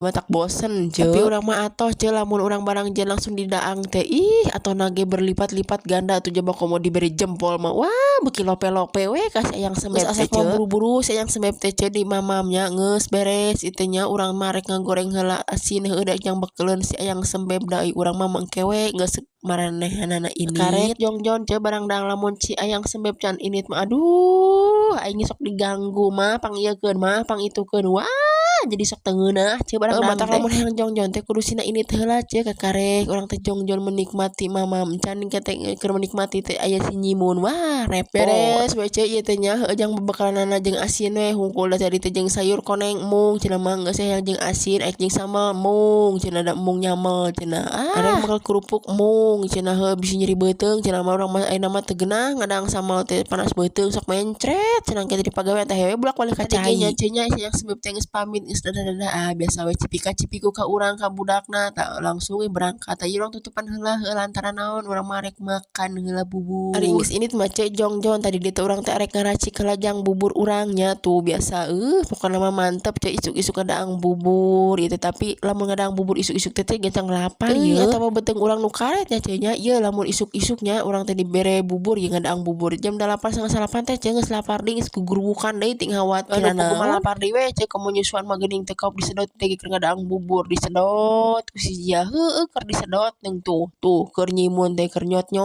Matak bosen ce. Tapi urang mah atoh ce, lamun urang barang je langsung didaang teh, ih, atau nage berlipat-lipat ganda tuh, coba komo diberi jempol mah, wah, beuki lope-lope we ka si Ayang Sembeb teh ce. Buru-buru si Ayang Sembeb teh ce di mamamnya, geus beres itu nya, urang mah rek ngagoreng heula asin heueuh da jang bekeleun si Ayang Sembeb, da urang mah mengke we geus maranehanana ini. Karek jongjon ce barang daang, lamun si Ayang Sembeb can init mah, aduh, aing sok diganggu mah, pang ieukeun mah, pang itukeun, wah, jadi sok teu ngeunah ce barang daang. Matak lamun hayang jongjon teh kudu sina init heula ce, kakarek urang teh jongjon menikmati mamam, can teh keur menikmati teh aya si nyimun, wah, repot. Beres we ce ieu teh nya, heueuh, jang bebekalanana jeung asin we hungkul, da tadi teh jeung sayur koneng mung cenah mah, geus hayang jeung asin, aek jeung sambal mung cenah, da embung nyamel cenah, ah, arek bakal kerupuk mung cenah, heueuh, bisi nyeri beuteung cenah mah. Urang mah ayeuna mah teu geunah ngadang sambal teh, panas beuteung, sok mencret cenah ke di pagawean teh we bolak-balik ka cai nya ce nya. Si Ayang Sembeb teh geus pamit, geus dadah-dadah, ah, biasa we cipika cipiku ka urang, ka budakna, tah langsung we berangkat. Tah, ieu urang tutupan heula heueuh, lantaran naon, urang mah rek makan heula bubur. Ari geus init mah ce, jongjon tadi dieu teh urang teh arek ngaracik heula jang bubur urang nya tuh biasa, pokona mah mantep ce isuk-isuk ngadaang bubur ieu teh. Tapi lamun ngadaang bubur isuk-isuk teh gancang lapar ieu, eta mah beuteung urang nu karet nya ce nya. Ieu lamun isuk-isuk nya urang teh dibere bubur ieu, ngadaang bubur jam 8.30 teh ce, geus lapar deui, geus gugurubukan deui ting khawatir naon, lapar deui we ce. Komo nyusuan mah geuning teh kaop disedot teh keur ngadaang bubur, disedot ku si Jia, heueuh, keur disedot deung tuh tuh keur nyimun teh keur nyot-nyot.